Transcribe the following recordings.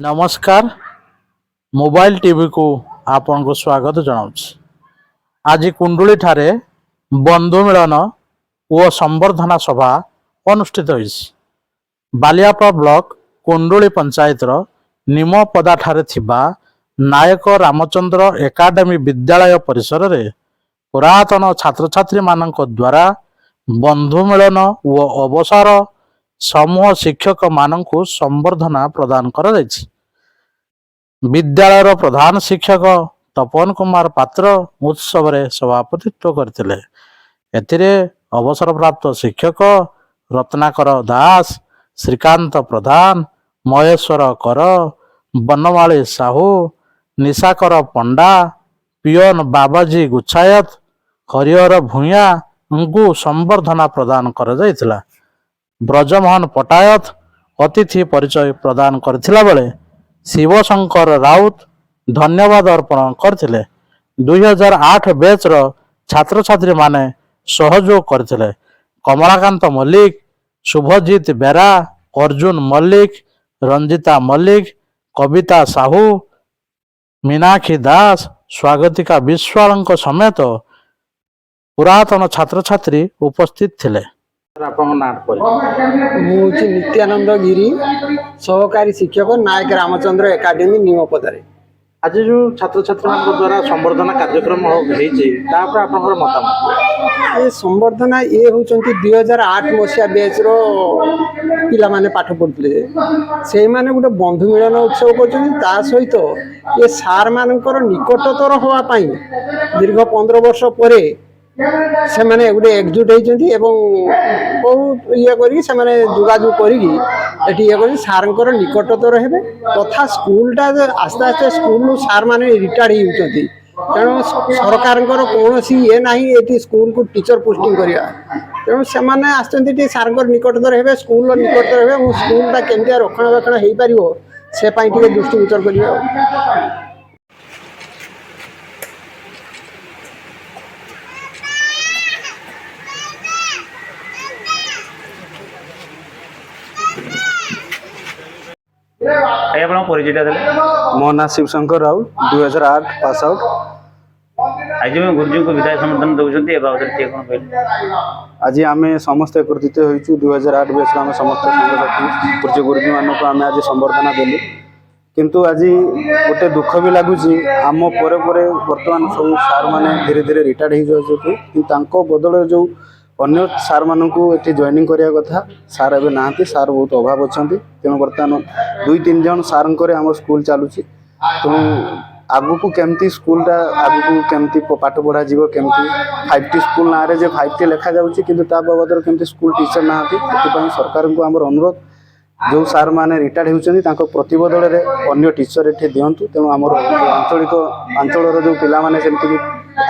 ନମସ୍କାର, ମୋବାଇଲ ଟିଭିକୁ ଆପଣଙ୍କୁ ସ୍ୱାଗତ ଜଣାଉଛି। ଆଜି କୁଣ୍ଡୁଳିଠାରେ ବନ୍ଧୁ ମିଳନ ଓ ସମ୍ବର୍ଦ୍ଧନା ସଭା ଅନୁଷ୍ଠିତ ହୋଇଛି। ବାଲିଆପାଳ ବ୍ଲକ କୁଣ୍ଡୁଳି ପଞ୍ଚାୟତର ନିମପଦାଠାରେ ଥିବା ନାୟକ ରାମଚନ୍ଦ୍ର ଏକାଡେମୀ ବିଦ୍ୟାଳୟ ପରିସରରେ ପୁରାତନ ଛାତ୍ରଛାତ୍ରୀମାନଙ୍କ ଦ୍ୱାରା ବନ୍ଧୁ ମିଳନ ଓ ଅବସର ସମୂହ ଶିକ୍ଷକମାନଙ୍କୁ ସମ୍ବର୍ଦ୍ଧନା ପ୍ରଦାନ କରାଯାଇଛି। ବିଦ୍ୟାଳୟର ପ୍ରଧାନ ଶିକ୍ଷକ ତପନ କୁମାର ପାତ୍ର ଉତ୍ସବରେ ସଭାପତିତ୍ୱ କରିଥିଲେ। ଏଥିରେ ଅବସରପ୍ରାପ୍ତ ଶିକ୍ଷକ ରତ୍ନାକର ଦାସ, ଶ୍ରୀକାନ୍ତ ପ୍ରଧାନ, ମହେଶ୍ୱର କର, ବନମାଳୀ ସାହୁ, ନିଶାକର ପଣ୍ଡା, ପିଅନ ବାବାଜୀ ଗୁଛାୟତ, ହରିହର ଭୂୟାଁଙ୍କୁ ସମ୍ବର୍ଦ୍ଧନା ପ୍ରଦାନ କରାଯାଇଥିଲା। ବ୍ରଜମୋହନ ପଟାୟତ ଅତିଥି ପରିଚୟ ପ୍ରଦାନ କରିଥିଲା ବେଳେ ଶିବଶଙ୍କର ରାଉତ ଧନ୍ୟବାଦ ଅର୍ପଣ କରିଥିଲେ। 2008 ବ୍ୟାଚ୍ର ଛାତ୍ରଛାତ୍ରୀମାନେ ସହଯୋଗ କରିଥିଲେ। କମଳାକାନ୍ତ ମଲ୍ଲିକ, ଶୁଭଜିତ ବେରା, ଅର୍ଜୁନ ମଲ୍ଲିକ, ରଞ୍ଜିତା ମଲ୍ଲିକ, କବିତା ସାହୁ, ମୀନାକ୍ଷୀ ଦାସ, ସ୍ୱାଗତିକା ବିଶ୍ୱାଳଙ୍କ ସମେତ ପୁରାତନ ଛାତ୍ରଛାତ୍ରୀ ଉପସ୍ଥିତ ଥିଲେ। ଆପଣଙ୍କ ନାଁ? ମୁଁ ହେଉଛି ନିତ୍ୟାନନ୍ଦ ଗିରି, ସହକାରୀ ଶିକ୍ଷକ, ନାୟକ ରାମଚନ୍ଦ୍ର ଏକାଡେମୀ, ନିମପଦାରେ। ଆଜି ଯୋଉ ଛାତ୍ରଛାତ୍ରୀମାନଙ୍କ ଦ୍ୱାରା ସମ୍ବର୍ଦ୍ଧନା କାର୍ଯ୍ୟକ୍ରମ ହେଇଛି, ତାପରେ ଆପଣଙ୍କର ମତାମତ? ଏ ସମ୍ବର୍ଦ୍ଧନା, ଇଏ ହେଉଛନ୍ତି 2008 ମସିହା ବ୍ୟାଚ୍ର ପିଲାମାନେ ପାଠ ପଢ଼ୁଥିଲେ। ସେଇମାନେ ଗୋଟେ ବନ୍ଧୁ ମିଳନ ଉତ୍ସବ କରୁଛନ୍ତି। ତା ସହିତ ଏ ସାର୍ମାନଙ୍କର ନିକଟତର ହେବା ପାଇଁ ଦୀର୍ଘ 15 ବର୍ଷ ପରେ ସେମାନେ ଗୋଟେ ଏକଜୁଟ ହେଇଛନ୍ତି ଏବଂ ବହୁତ ଇଏ କରିକି, ସେମାନେ ଯୋଗାଯୋଗ କରିକି ଏଠି ଇଏ କରି ସାର୍ଙ୍କର ନିକଟତର ହେବେ। ତଥା ସ୍କୁଲଟା ଆସ୍ତେ ଆସ୍ତେ ସ୍କୁଲରୁ ସାର୍ମାନେ ରିଟାୟାର୍ଡ ହେଇଯାଉଛନ୍ତି। ତେଣୁ ସରକାରଙ୍କର କୌଣସି ଇଏ ନାହିଁ ଏଠି ସ୍କୁଲକୁ ଟିଚର ପୋଷ୍ଟିଂ କରିବା। ତେଣୁ ସେମାନେ ଆସିଛନ୍ତି ଟିକେ ସାର୍ଙ୍କର ନିକଟତର ହେବେ, ସ୍କୁଲର ନିକଟତର ହେବେ ଏବଂ ସ୍କୁଲଟା କେମିତିଆ ରକ୍ଷଣାବେକ୍ଷଣ ହେଇପାରିବ, ସେ ପାଇଁ ଟିକେ ଦୃଷ୍ଟିଗୋଚର କରିବେ। ଆଉ ଆଜ୍ଞା, ଆପଣଙ୍କ ପରିଚୟଟା ଦେଲେ। ମୋ ନାଁ ଶିବଶଙ୍କର ରାଉତ, 2008 ପାସ୍ ଆଉଟ୍। ଆଜି ଆମେ ଗୁରୁଜୀଙ୍କୁ ବିଦାୟ ସମର୍ଥନ ଦେଉଛନ୍ତି, ଏ ବାବଦରେ ଟିକେ କ'ଣ କହିଲେ? ଆଜି ଆମେ ସମସ୍ତେ ଏକତ୍ରିତ ହୋଇଛୁ। 2008 ବ୍ୟାଚ୍ର ଆମେ ସମସ୍ତ ସାଙ୍ଗସାଥି, ପୂଜ୍ୟ ଗୁରୁଜୀମାନଙ୍କୁ ଆମେ ଆଜି ସମ୍ବର୍ଦ୍ଧନା ଦେଲୁ। କିନ୍ତୁ ଆଜି ଗୋଟେ ଦୁଃଖ ବି ଲାଗୁଛି, ଆମ ପରେ ପରେ ବର୍ତ୍ତମାନ ସବୁ ସାର୍ମାନେ ଧୀରେ ଧୀରେ ରିଟାୟାର୍ଡ଼ ହେଇଯାଉଛନ୍ତି। କିନ୍ତୁ ତାଙ୍କ ବଦଳରେ ଯେଉଁ ଅନ୍ୟ ସାର୍ମାନଙ୍କୁ ଏଠି ଜଏନିଂ କରିବା କଥା, ସାର୍ ଏବେ ନାହାନ୍ତି। ସାର୍ ବହୁତ ଅଭାବ ଅଛନ୍ତି। ତେଣୁ ବର୍ତ୍ତମାନ ଦୁଇ ତିନି ଜଣ ସାର୍ଙ୍କରେ ଆମ ସ୍କୁଲ ଚାଲୁଛି। ତେଣୁ ଆଗକୁ କେମିତି ସ୍କୁଲଟା ଆଗକୁ କେମିତି ପାଠ ପଢ଼ାଯିବ, କେମିତି 5ଟି ସ୍କୁଲ ନାଁରେ ଯେ 5ଟି ଲେଖାଯାଉଛି, କିନ୍ତୁ ତା ବାବଦରେ କେମିତି ସ୍କୁଲ ଟିଚର ନାହାନ୍ତି। ସେଥିପାଇଁ ସରକାରଙ୍କୁ ଆମର ଅନୁରୋଧ, ଯେଉଁ ସାର୍ମାନେ ରିଟାୟାର୍ଡ଼ ହେଉଛନ୍ତି, ତାଙ୍କ ପ୍ରତିବଦଳରେ ଅନ୍ୟ ଟିଚର ଏଠି ଦିଅନ୍ତୁ। ତେଣୁ ଆମର ଯେଉଁ ଆଞ୍ଚଳିକ ଅଞ୍ଚଳର ଯେଉଁ ପିଲାମାନେ ସେମିତିକି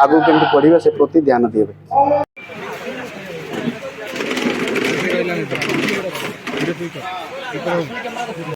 ଆଗକୁ କେମିତି ପଢ଼ିବେ, ସେ ପ୍ରତି ଧ୍ୟାନ ଦେବେ।